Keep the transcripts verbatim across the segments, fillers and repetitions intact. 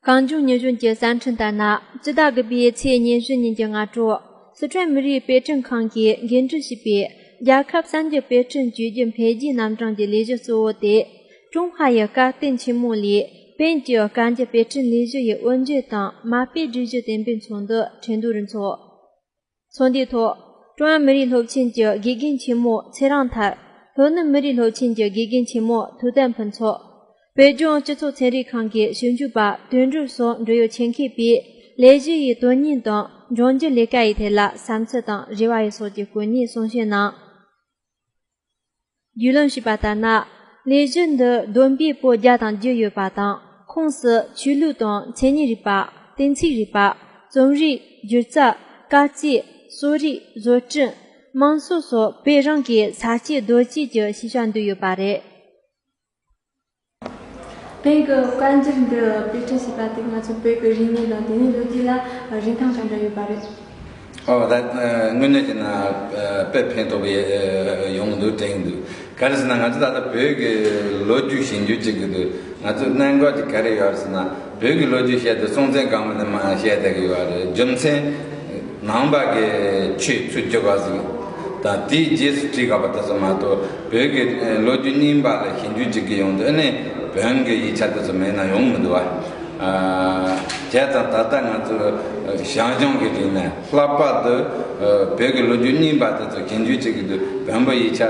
གངས་ལྗོངས་མྱི་གཞོན་གྱི་གསར་འཕྲིན་ལྟར་ན། སྤྱི་ཟླ་དགུ་པའི་ཚེས་ཉེར་བཞི་ཉིན་གྱི་སྔ་དྲོ། སི་ཁྲོན་མི་རིགས་དཔེ་སྐྲུན་ཁང་གིས་འགན་འཁྲི་ཞུས་པའི་རྒྱལ་ཁབ་གསར་འགྱུར་དཔེ་སྐྲུན་བཅོས་སྒྱུར་འཕེལ་རྒྱས་རྣམ་གྲངས་ཀྱི་ལས་གཞི་གཙོ་བོ་དེ། ཀྲུང་ཧྭ་ཡི་བཀའ་བསྟན་ཆེན་མོ་ལས་བོད་ཀྱི་བཀའ་འགྱུར་དཔེ་སྐྲུན་ལས་གཞི་ཡི་དབུ་འབྱེད་དང་མ་དཔེ་སྒྲིག་གཞི་གཏན་འབེབས་ཚོགས་འདུ་ཁྲིན་ཏུའུ་རུ་འཚོགས། ཚོགས་འདུའི་ཐོག་ཀྲུང་དབྱང་མི་རིགས་སློབ་ཆེན་གྱི་དགེ་རྒན་ཆེན་མོ་ཚེ་རིང་ཐར། ལྷོ་ནུབ་མི་རིགས་སློབ་ཆེན་གྱི་དགེ་རྒན་ཆེན་མོ་ཐུའུ་ཏན་ཕུན་ཚོགས། བོད་ལྗོངས་སྤྱི་ཚོགས་ཚན་རིག་ཁང་གི་ཞིབ་འཇུག་པ་དོན་གྲུབ་སོགས་འབྲེལ་ཡོད་ཆེད་མཁས་པས་ལས་གཞི་ཡི་དོན་སྙིང་དང་འབྱུང་འགྱུར་ལས་ཀ་ཡི་ཐད་ལ་བསམ་ཚུལ་དང་རེ་བ་ཡི་སོགས་ཀྱི་སྐུ་ཉིད་གསུང་བཤད་གནང་། རྒྱུས་ལོན་ཞུས་པ་ལྟར་ན། ལས་གཞི་འདི་བསྡོམས་པས་པོད་བརྒྱ་དང་བརྒྱད་ཡོད་པ་དང་། ཁོངས་སུ་ཆོས་ལུགས་དང་མཚན་ཉིད་རིག་པ། གཏན་ཚིགས་རིག་པ། རྩོམ་རིག་སྒྱུ་རྩལ། སྐར་རྩིས། གསོ་རིག་བཟོ་སྐྲུན། དམངས་སྲོལ་སོགས་བོད་རང་གི་ས་སྐྱེས་རྡོ་སྐྱེས་ཀྱི་ཤེས་བྱ་འདུས་ཡོད་པ་རེད། བོད་ཀྱི་བཀའ་འགྱུར་འདི་དཔེ་སྐྲུན་བྱས་པ་དེ་ང་ཚོ་བོད་ཀྱི་རིག་གནས་དང་དེང་གནས་ལོ་རྒྱུས་ལ་རིན་ཐང་ག་འདྲ་ཡོད་པ་རེད། ཨོ་ད་དངོས་གནས་བྱས་ན་དཔེ་ཕན་ཐོགས་པའི་ཡོང་འདུག་དྲན་འདུག་ག་རེ་ཟེར་ན་ང་ཚོ་ད་ལྟ་བོད་ཀྱི་ལོ་རྒྱུས་ཞིབ་འཇུག་བྱེད་ཀྱི་འདུག་ང་ཚོ་གནད་འགག་ཅིག་ག་རེ་ཡོད་རེད་ཟེར་ན། བོད་ཀྱི་ལོ་རྒྱུས་བཤད་དུས་སྲོང་བཙན་སྒམ་པོ་ནས་མར་བཤད་བསྡད་ཀྱི་ཡོད་རེད། རྒྱུ་མཚན། ནང་པ་གི་ཆོས་ཚུར་བསྒྱུར་བ་ཟིག་དང་དེའི་རྗེས་སུ་བྲིས་དགོས་པ་དེ་ཚོ་མ་གཏོགས། བོད་ཀྱི་ལོ་རྒྱུས་རྙིང་པ་ལ་ཞིབ་འཇུག་བྱེད་ཀྱི་ཡོང་དུས་ཨ་ནི་བོན་གྱི་ཡིག་ཆ་དེ་ཚོ་མེད་ན་ཡོང་མི་འདུག་བ། བྱས་ཙང་ད་ལྟ་ང་ཚོ་ཞང་ཞུང་གི་རིག་གནས་ལྷག་པར་དུ་བོད་ཀྱི་ལོ་རྒྱུས་རྙིང་པ་དེ་ཚོ་ཞིབ་འཇུག་བྱེད་ཀྱི་འདུག་བོན་པོ་ཡིག་ཆ།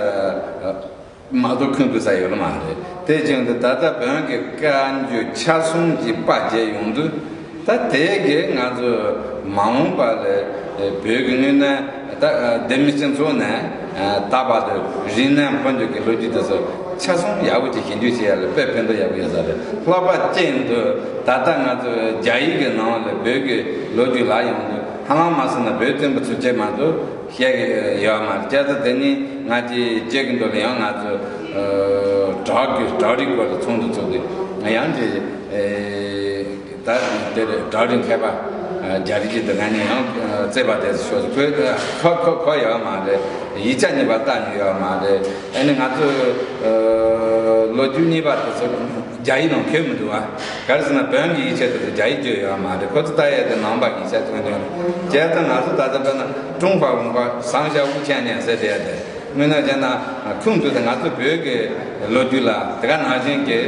མ་གཏོགས་ཁུངས་གཏུགས་ས་ཡོད་མ་རེད། དེ་བཞིན་དུ་ད་ལྟ་བོན་གྱི་བཀའ་འགྱུར་ཆ་གསུམ་གྱི་པར་མཇལ་ཡོང་དུས། ད་དེ་གིས་ང་ཚོ་མ་འོངས་པ་ལ་བོད་ཀྱི་དངོས་གནས་ད་ལྡེ་མིག་སྤྱི་ཚོགས་ནས་ད་བར་དུ་རིག་གནས་འཕོ་འགྱུར་གྱི་ལོ་རྒྱུས་དེ་ཚོ་ཆ་གསུམ་ཡག་པོ་ཅིག་ཞིབ་འཇུག་བྱེད་ཡ་ལ་དཔེ་ཕན་ཐོགས་ཡག་པོ་ཡོད་ས་རེད། ལྷག་པར་ཅན་དུ་ད་ལྟ་ང་ཚོ་རྒྱ་ཡིག་གི་ནང་ལ་བོད་ཀྱི་ལོ་རྒྱུས་ལབ་ཡོང་དུས་ཧ་ལམ་མ་སོང་ན་བོད་བཙན་པོ་ཚུན་ཆད་མ་གཏོགས། བཤད་ཀྱི་ཡོད་མ་རེད། བྱས་ཙང་དེ་ནི་ང་ཚོའི་སྤྱི་གི་འདུ་ལ་ཡང་ང་ཚོ་བྲག་གི་བྲག་རིག་སྐོར་ལ་ཚོགས་འདུ་ཚོགས་ཏེ་ཡང་དེ་ད་དེར་བྲག་རིག་མཁས་པ་རྒྱ་རིགས་ཀྱི་དེ་ང་ནི་ཡང་བཙལ་བ་དེ་ཤོག་ཁོས་ཁོ་ཁོ་ཁོ་ཡོད་མ་རེད། ཡིག་ཆ་གཉིས་པ་ལྟ་མྱོང་ཡོད་མ་རེད། ཨ་ནི་ང་ཚོ་ལོ་རྒྱུས་གཉིས་པ་དེ་ཚོ། རྒྱ་ཡིག་ནང་འཁོད་མི་འདུག་བ། ག་རེ་ཟེར་ན་བོན་གྱི་ཡིག་ཆ་དེ་ཚོ་རྒྱ་ཡིག་བརྗོད་ཡོད་མ་རེད། ཁོ་ཚོ་ལྟ་ཡས་དེ་ནང་པ་གི་ཡིག་ཆ་ཐོན་ཡོད་རེད། བྱས་ཙང་ང་ཚོ་ད་ལྟ་བོད་ན་ཀྲུང་ཧྭ་文化上下五千年ཟེར་བསྡད་ཡ་དེ། དངོས་གནས་བྱས་ན་ཁུངས་གཏུགས་ཏེ་ང་ཚོ་བོད་ཀྱི་ལོ་རྒྱུས་ལ་དེ་ག་ནང་བཞིན་གྱི་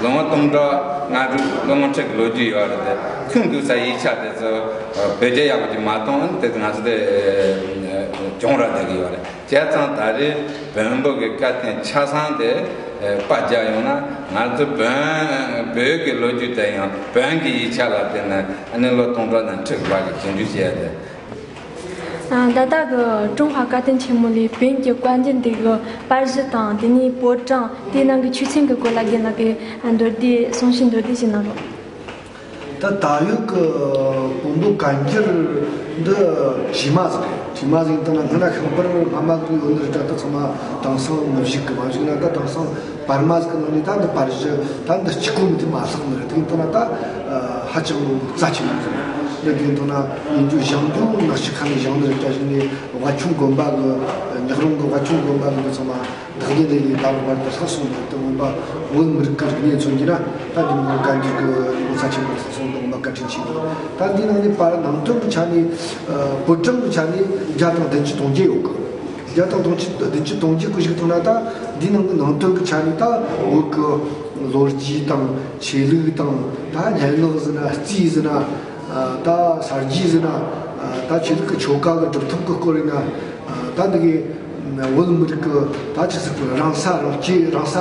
ལོ་ངོ་སྟོང་ཕྲག་ལྔ་དྲུག་ལོ་ངོ་ཁྲི་གི་ལོ་རྒྱུས་ཡོད་རེད་དེ། ཁུངས་གཏུགས་ས་ཡིག་ཆ་དེ་ཚོ་བེད་སྤྱོད་ཡག་པོ་ཅིག་མ་གཏོང་དེ་ང་ཚོ་དེ་གྱོང་རག་བསྡད་ཀྱི་ཡོད་རེད། བྱས་ཙང་ད་རེས་བོན་པོ་གི་བཀའ་བསྟན་ཆ་ཚང་དེ་པར་རྒྱག་ཡོང་ན་ང་ཚོ་བོན་བོད་ཀྱི་ལོ་རྒྱུས་དེ་ཡང་བོན་གྱི་ཡིག་ཆ་ལ་བརྟེན་ནས་ཨ་ནི་ལོ་སྟོང་ཕྲག་ནས་ཁྲི་བར་གྱི་ཞིབ་འཇུག་བྱས་ཏེ། ད་ལྟ་གི་ཀྲུང་ཧྭ་བཀའ་བསྟན་ཆེན་མོ་ལས་བོན་གྱི་བཀའ་འགྱུར་འདི་གི་པར་གཞི་དང་དེ་ནས་པོད་གྲངས་དེའི་ནང་གི་ཆོས་ཚན་གྱི་སྐོར་ལ་རྒན་ལགས་ཀྱིས་མདོར་བསྡུས་གསུང་བཤད་མདོར་བསྡུས་ཤིག་གནང་རོགས། ད་ད་ཡོད་ཀྱི་བོན་པོ་བཀའ་འགྱུར་འདི་བྲིས་མ་ཟིག་རེད། བྲིས་མ་ཟིག་ཡིན་ད་ན་སྔ་ན་ཤིང་པར་སྔ་མ་ཟིག་ཡོད་ནི་རེད། ད་ད་ཚང་མ་དེང་སང་མི་བཞུགས་ཀྱི། མ་བཞུགས་ན་ད་དེང་སང་པར་མ་ཟིག་གི་ནང་ནས་ད་འདི་པར་གཞི་ད་འདི་གཅིག་པོ་མི་དེ་མ་ལྷག་ནི་རེད། དེ་ཡིན་ད་ན་ད་ཧ་ཅང་རྩ་ཆེན་པོ་ཟིག་རེད། འདི་དེ་ཡིན་ད་ན་ཡིན་རྒྱུ་ཞང་རྒྱུ་ནག་ཆུ་ཁ་ནས་བཞེངས་ནི་རེད། བཀྲ་ཤིས་ནས་ཝ་ཆུང་དགོན་པ་གི་ཉག་རོང་གི་ཝ་ཆུང་དགོན་པ་གི་འདི་ཚང་མ། བདག་ཉིད་ལས་ལས་ལྟ་བུ་བར་དུ་ལྷག་སོང་བ་དེ་སྔོན་པ་བོད་མི་རིགས་ཀྱི་རིག་གནས་མཚོན་གྱི་ན། ད་འདི་མོ་བཀའ་འགྱུར་གྱི་ངོ་ཚ་ཆེན་པོ་ལྷག་སོང་དུ་ངོ་མ་བཀའ་དྲིན་ཆེ་གི། ད་འདི་ནང་ནས་པར་ནང་དོན་གྱི་ཆ་ནས་བོད་གྲངས་ཀྱི་ཆ་ནས་བརྒྱ་དང་བདུན་ཅུ་དོན་བརྒྱད་ཡོད་གི། བརྒྱ་དང་དོན་ཅུ་བདུན་ཅུ་དོན་བརྒྱད་ཀྱི་ཞིག་ཐོག་ན་ད་འདི་ནང་གི་ནང་དོན་གྱི་ཆ་ནས་ད་བོད་ཀྱི་ལོ་རྒྱུས་དང་ཆོས་ལུགས་དང་ད་སྙན་ངག་ཟེར་ན་རྩིས་ཟེར་ན། ད་གསར་བརྗེ་ཟེར་ན། ད་ཆོས་ལུགས་ཀྱི་ཆོ་ག་གི་སྒྲུབ་ཐབས་ཀྱི་སྐོར་ཡིན་ན། ད་འདི་གའི་བོད་མི་རིགས་ཀྱི་ད་ཆི་ཟེར་དགོས། རང་ས་རང་སྐྱེས་རང་ས་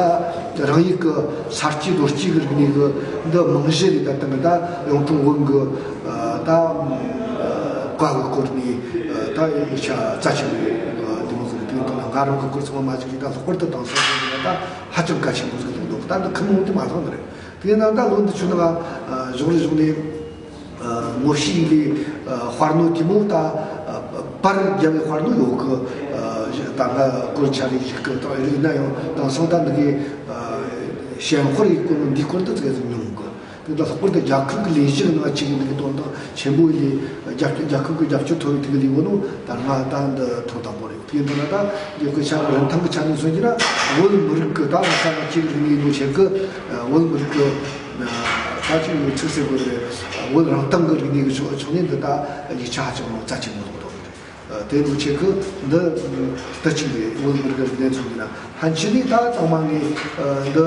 རང་ཡུལ་གྱི་ས་སྐྱེས་རྡོ་སྐྱེས་ཀྱི་རིག་གནས་ཀྱི་འདི་རྨང་གཞི་རེད། ད་དེ་ནི་ད་གཡུང་དྲུང་བོན་གྱི་ད་བཀའ་གི་སྐོར་ནས་ད་ཡིག་ཆ་རྩ་ཆེན་པོ་འདི་མོ་ཟིག་རེད། དེ་ཡིན་དུས་ན་ང་རང་གི་སྐོར་ཚང་མ་མ་གཅིག་གིས་ད་ལྷག་པར་དུ་དེང་སང་ད་ཧ་ཅང་གལ་ཆེན་པོ་ཟིག་ལ་འདུག་ད་འདི་ཁུངས་ལུང་དེ་མ་ལྷག་ནི་རེད། དེ་ན་ད་ལོ་འདི་ཆུ་ནང་གཞུག་རེ་གཞུག་ནས་ངོ་ཤེས་ལས་དཔར་ནོ་དེ་མོ་ད་པར་རྒྱབ་པའི་དཔར་ནོ་ཡོད་གི། ད་ང་སྐོར་ཆ་རེ་ཞིག་གི་ད་རིག་ན་ཡང་དེང་སང་ད་འདི་གའི་ཞེན་ཁོར་ཡི་སྐོར་ནོ་འདི་སྐོར་དུ་ཙི་གེ་ཟིག་མྱོང་གི། དེ་ད་ལྷག་པར་དུ་རྒྱལ་ཁབ་ཀྱི་ལས་གཞི་གི་ནང་གཅིག་ཡིན་གི་དོན་དག་ཆེན་པོ་ལས་རྒྱབ་རྒྱལ་ཁབ་ཀྱི་རྒྱབ་སྐྱོར་ཐོབ་པའི་དེ་གི་ལས་བོ་ནོ་ད་ང་ད་འདི་ཐོག་དང་པོ་རེད། དེ་འདི་ན་ད་རྒྱལ་ཁབ་ཆ་རིན་ཐང་གི་ཆ་ནས་མཚོན་གྱི་ན་བོད་མི་རིགས་ཀྱི་ད་ང་ས་ང་ཅིག་རིག་གནས་ནོ་བྱེད་གི། བོད་མི་རིགས་ཀྱི་ ད་ཅིག་ཚིག་གསལ་པོ་རེད། བོད་རང་སྟེང་གི་རིག་གནས་ཀྱི་ཕྱོགས་ཕྱོགས་ནས་འདི་ད་ཡིག་ཆ་ཧ་ཅང་རྩ་ཆེན་པོ་རེད་འདུག་དེ་འདུག་ཆེད་ཀྱི་འདི་ལྟ་ཅིག་རེད། བོད་མི་རིགས་ཀྱི་རིག་གནས་ཚོགས་འདུ་ན་ཕན་ཆད་ནས་ད་ཚང་མ་ངས་འདི་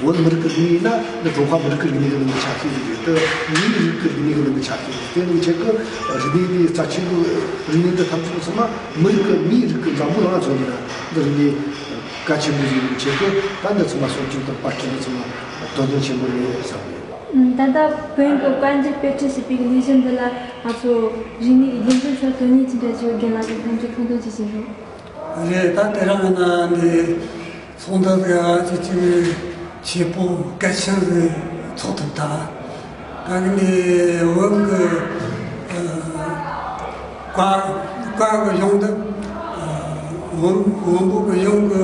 བོད་མི་རིགས་ཀྱི་རིག་གནས་ཡིན་ན་འདི་ཀྲུང་ཧྭ་མི་རིགས་ཀྱི་རིག་གནས་ཀྱི་ནང་གི་ཆ་ཤས་ཤིག་རེད། དེ་མིའི་རིགས་ཀྱི་རིག་གནས་ཀྱི་ནང་གི་ཆ་ཤས་རེད། དེ་འདུག་ཆེད་ཀྱི་རིག་གནས་འདི་རྩ་ཆེན་པོ། རིག་གནས་འདི་ཐམས་ཅད་ཚང་མ་མི་རིགས་ཀྱི་མིའི་རིགས་ཀྱི་འཛམ་བུ་གླིང་ལ་ཚོགས་འདུ་ན་འདི་རིག་གནས་གལ་ཆེན་པོ་ཞིག་ཡིན་ཆེད་དུ་ད་འདི་ཚང་མ་སྲུང་སྐྱོབ་དང་པར་སྐྲུན་འདི་ཚང་མ་དོན་སྙིང་ཆེན་པོ་རེད་བསམ་གྱི་ཡོད། ད་ལྟ་བོན་གྱི་བཀའ་འགྱུར་དཔེ་ཁྲིད་ཞེས་པའི་ལས་གཞི་འདི་ལ་ང་ཚོ་རིག་གནས་རྒྱུན་འཛིན་ཚོར་དོན་སྙིང་ཅི་འདྲ་ཞིག་ཡོད་རྒན་ལགས་ཀྱིས་ཐམས་ཅད་ཐུང་ཐུང་ཅིག་བཤད་རོགས། རེད། ད་དེ་རིང་ན་འདི་ཚོགས་འདུ་དེ་ཅི་ཅི་ཆེ་པོ་གལ་ཆེན་ཞིག་ཚོགས་ཐུབ་ད། ད་གི་ནི་བོན་གྱི་བཀའ་བཀའ་གི་གཞུང་འདི་བོན་བོན་པོ་གི་གཞུང་གི་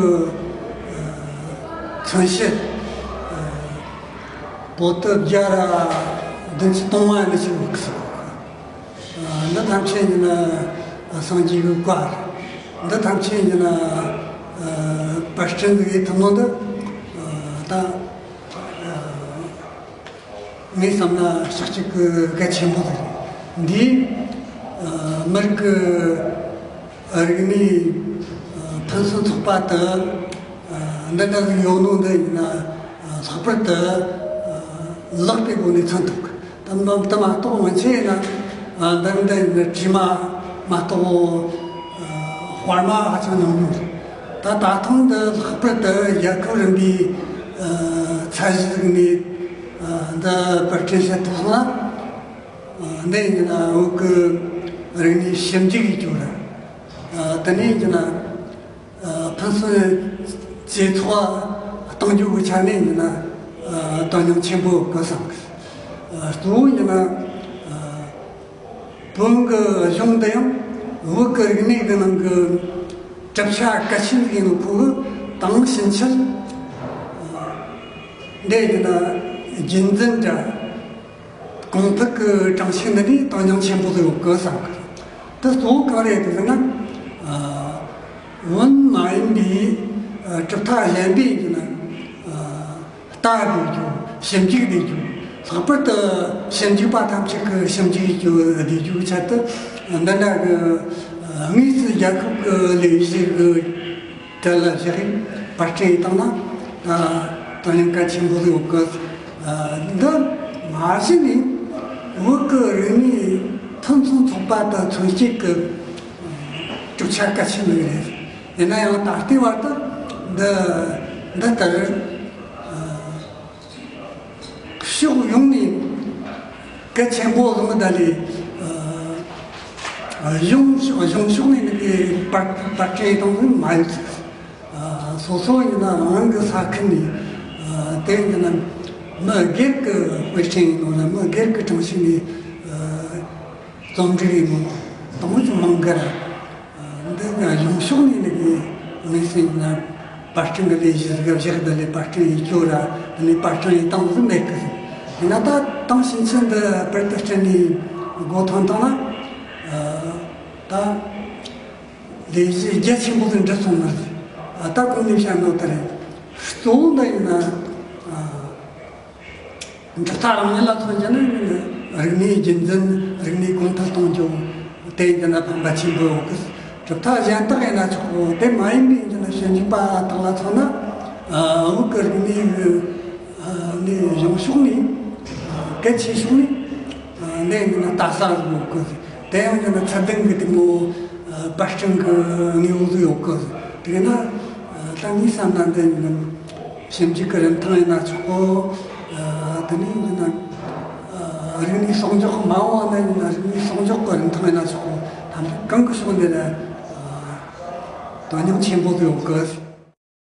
མཚོན་བྱེད་པོ་ཏི་བརྒྱ་ར་བདུན་ཅུ་སྟོང་བ་ནི་ཞིག་ཡོད་གི་ཟེར། འདི་ཐམས་ཅད་ཡིན་ན་སངས་རྒྱས་ཀྱི་བཀའ་རེད། འདི་ཐམས་ཅད་ཡིན་ན་པར་སྐྲུན་གྱི་ཐུན་མོང་དུ་ད་ངས་བསམ་ན་ཤོག་ཅིག་གི་གལ་ཆེན་པོ་རེད། འདིས་མི་རིགས་ཀྱི་རིག་གནས་ཕུན་སུམ་ཚོགས་པ་དུ་འདི་འདྲ་ཟིག་ཡོད་ནོ་འདི་ཡིན་ན་ལྷག་པར་དུ་ལེགས་པའི་སྒོ་ནས་མཚོན་ཐུབ་གི། དེ་མ་དེ་མ་གཏོགས་སྔོན་ཆད་ཡིན་ན་འདི་འདི་ཡིན་ན་དྲི་མ་མ་གཏོགས་དཔར་མ་ཧ་ཅང་ཉུང་ཉུང་རེད། ད་ད་ཐེངས་འདི་ལྷག་པར་དུ་རྒྱལ་ཁབ་རིམ་པའི་ཚད་གཞི་ཟིག་ནས་འདི་པར་སྐྲུན་བྱེད་ཐུབ་སོང་ན། འདི་ཡིན་ན་བོད་ཀྱི་རིག་གནས་ཞིབ་འཇུག་ཡིན་རྒྱུ་རེད། དེ་ནས་ཡིན་ན་ཕུན་སུམ་ཇེ་ཚོགས་གཏོང་རྒྱུ་གི་ཆ་ནས་ཡིན་ན་དོན་སྙིང་ཆེན་པོ་དགོས་བསམ་གི། གཙོ་བོ་ཡིན་ན་བོན་གྱི་གཞུང་འདི་ཡང་བོད་ཀྱི་རིག་གནས་ཀྱི་ནང་གི་གྲུབ་ཆ་གལ་ཆེན་ཡིན་ནོ་ཁོ་གི་དེང་ཕྱིན་ཆད་འདི་ཡིན་ན་རྒྱུན་འཛིན་འདྲ། གོང་འཕེལ་གྱི་གྲངས་ཤིག་འདི་ནི་དོན་སྙིང་ཆེན་པོ་ཡོད་གི་བསམ་གི། དེ་གཙོ་བོ་གང་རེད་ཟེར་ན། བོན་མ་ཡིན་པའི་གྲུབ་མཐའ་གཞན་པའི་ཡིན་ན་ལྟ་བསྡད་རྒྱུ། ཞིབ་འཇུག་བསྡད་རྒྱུ། ལྷག་པར་དུ་ཞིབ་འཇུག་པ་ཐམས་ཅད་ཀྱིས་ཞིབ་འཇུག་བསྡད་རྒྱུ་གི་ཆེད་དུ་འདི་འདྲ་གི་དངོས་སུ་རྒྱལ་ཁབ་ཀྱི་ལས་གཞི་གི་དེ་ལ་བཞག་པར་སྐྲུན་བཏང་ན་དོན་སྙིང་གལ་ཆེན་པོ་ཡོད་གི། འདི་མ་གཞི་ནས་བོད་ཀྱི་རིག་གནས་ཕུན་སུམ་ཚོགས་པ་དང་མཚོན་བྱེད་ཀྱི་གྲུབ་ཆ་གལ་ཆེན་པོ་རེད། ཡིན་ན་ཡང་ད་ལྟའི་བར་དུ་འདི་འདི་ལྟར། ཕྱོགས་ཡོངས་ནས་གལ་ཆེན་པོ་བཟུང་གི་ད་ལས་གཞུང་གཞུང་ཕྱོགས་ནས་ནི་པར་པར་སྐྲུན་གཏོང་གི་མ་ཡོད་ཚུལ། སོ་སོ་ཡིན་ན་རང་རང་གི་ས་ཁུལ་ནས་དེ་ཡིན་ན་མི་སྒེར་གྱི་དཔེ་སྐྲུན་ཡིན་ནོ་ན་མི་སྒེར་གྱི་གྲངས་ཤིག་ནས་རྩོམ་སྒྲིག་ཡིན་ནོ་དང་པོ་ཅུང་མང་གི་ར། འདི་གཞུང་ཕྱོགས་ནས་ནི་ངེས་སེམས་ན་པར་སྐྲུན་གྱི་ལས་གཞི་ཟིག་བཞག་འདི་ལས་པར་སྐྲུན་ཡིན་སྐྱོ་ར། འདི་ནས་པར་སྐྲུན་ཡིན་སྟངས་ཟིག་མེད་གི། ཡིན་ན་ད་དེང་ཕྱིན་ཆད་འདི་པར་དུ་སྐྲུན་ནས་འགོ་ཐོན་བཏང་ན་ད་ལས་གཞི་རྒྱ་ཆེན་པོ་ཟིག་འགྲུབ་སོང་ནི་རེད། ད་གོང་ནས་བཤད་ནོ་ད་རེད། གཙོ་བོ་འདི་ཡིན་ན། གྲུབ་མཐའ་རང་ཉིད་ལ་མཚོན་རྒྱུ་ནི་རིག་གནས་རྒྱུན་འཛིན། རིག་གནས་གོང་འཕེལ་གཏོང་རྒྱུ། དེ་ཡིན་ན་ཕན་པ་ཆེན་པོ་ཡོད་གི། གྲུབ་མཐའ་གཞན་དག་ཡིན་ན་ཆོག་གོ། དེ་མ་ཡིན་པའི་ཡིན་ན་ཞིབ་འཇུག་པ་དག་ལ་མཚོན་ན་བོད་ཀྱི་རིག་གནས་ཀྱི་ནས་གཞུང་ཕྱོགས་ནས་གལ་ཆེ་ཕྱོགས་ནས་འདི་ཡིན་ན་ལྟ་ས་ཡོད་གི། དེ་ཡང་ཡིན་ན་ཚད་ལྡན་གྱི་དེ་མོ་པར་སྐྲུན་གྱི་དངོས་པོ་ཡོད་གི། དེ་ན་ད་ངས་བསམ་ན་འདི་ཡིན་ན། ཞིབ་འཇུག་གི་རིན་ཐང་ཡིན་ན་ཆོག་གོ། དེ་ནས་ཡིན་ན་རིག་གནས་གསོག་འཇོག་མ་འོངས་པ་ན་ཡིན་ན་རིག་གནས་གསོག་འཇོག་གི་རིན་ཐང་ཡིན་ན་ཆོག་གོ། ཐམས་ཅད་གང་གི་ཕྱོགས་ནས་ལ་དོན་སྙིང་ཆེན་པོ་ཡོད་གི།